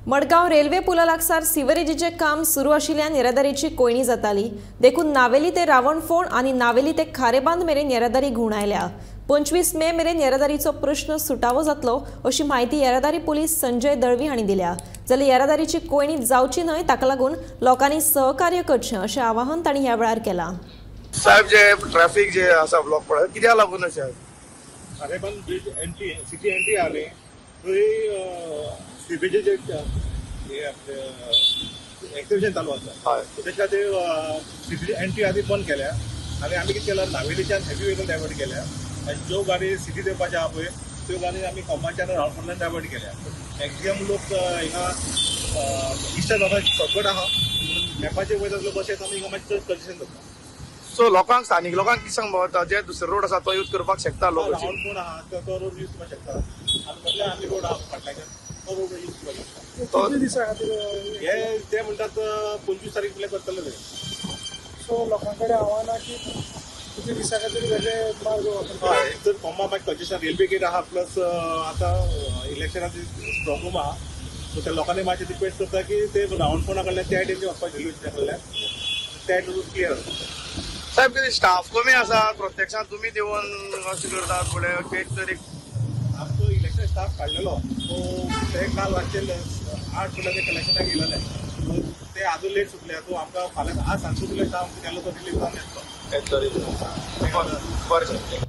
Madgaon railway पुला लागसार सिवरेजीचें काम सुरू आशिल्ल्यान येरादारीची कोयणी जाताली. देखून नावेली ते रावणफोंड आनी नावेली ते खारेबांद मेरेन येरादारी घुंवडायल्या. 25 मे मेरेन येरादारीचो प्रश्न सुटावो जातलो अशी म्हायती येरादारी पुलीस संजय दळवी हांणी दिल्या. जाल्यार येरादारीची कोयणी जावची न्हय ताका लागून लोकांनी सहकार्य करचें अशें आवाहन तांणी ह्या वेळार केलां. साहेब, जे ट्रॅफिक जे आसा ब्लॉक पडला कित्याक लागून अशें? Kharebandh bridge entry city entry आली थंय सिवेजेचे हे आपले एक्झिबिशन चालू आसा. तेच्या खातीर सिटी एंट्री आदी बंद केल्या आनी आमी कितें केलां, नावेलीच्यान हेवी व्हेकल डायवर्ट केल्या आनी ज्यो गाडी सिटी देवपाच्यो आहा पळय त्यो गाडी आमी कोमाच्यान रावणफोंडल्यान डायवर्ट केल्या. मॅक्झिमम लोक हिंगा इश्ट जाता शॉर्टकट आहा म्हणून मॅपाचेर वयता लोक अशें आमी हिंगा मातशें चड कंजेशन जाता. सो लोकांक, स्थानीक लोकांक कितें सांगता, जे दुसरो रोड आसा तो यूज करपाक शकता लोक? रावणफोंड आहा तो रोड यूज करपाक शकता आनी मदल्यान आनी रोड आहा फाटल्यान तो रोड यूज करपाक शकता. कितले दिसा खातीर हे ते म्हणटात 25 तारीख म्हळ्यार करतले ते. सो लोकां कडेन आव्हान की कितले दिसा खातीर वेगळे मार्ग वापरतात? हय, तर कोमा मागीर कंजेशन रेल्वे गेट आहा प्लस आतां इलेक्शनाची प्रॉब्लम आहा. सो त्या लोकांनी मातशें रिक्वेस्ट करता की ते रावणफोंडा कडल्यान त्या सायडीन वचपाक, रेल्वे स्टेशना कडल्यान त्या सायडीन क्लियर. साहेब, कितें स्टाफ कमी आसा प्रत्यक्षांत तुमी देवन अशें करतात फुडें एक तरी? आमचो इलेक्शन स्टाफ काडलेलो सो ते काल रातचे 8 सुद्दां ते कलेक्शनाक येयलेले, सो ते आजून लेट सुटले. सो आमकां फाल्यां आज सांजचो सुद्दां स्टाफ केलो तो रिलीज जावन येतलो. बरें.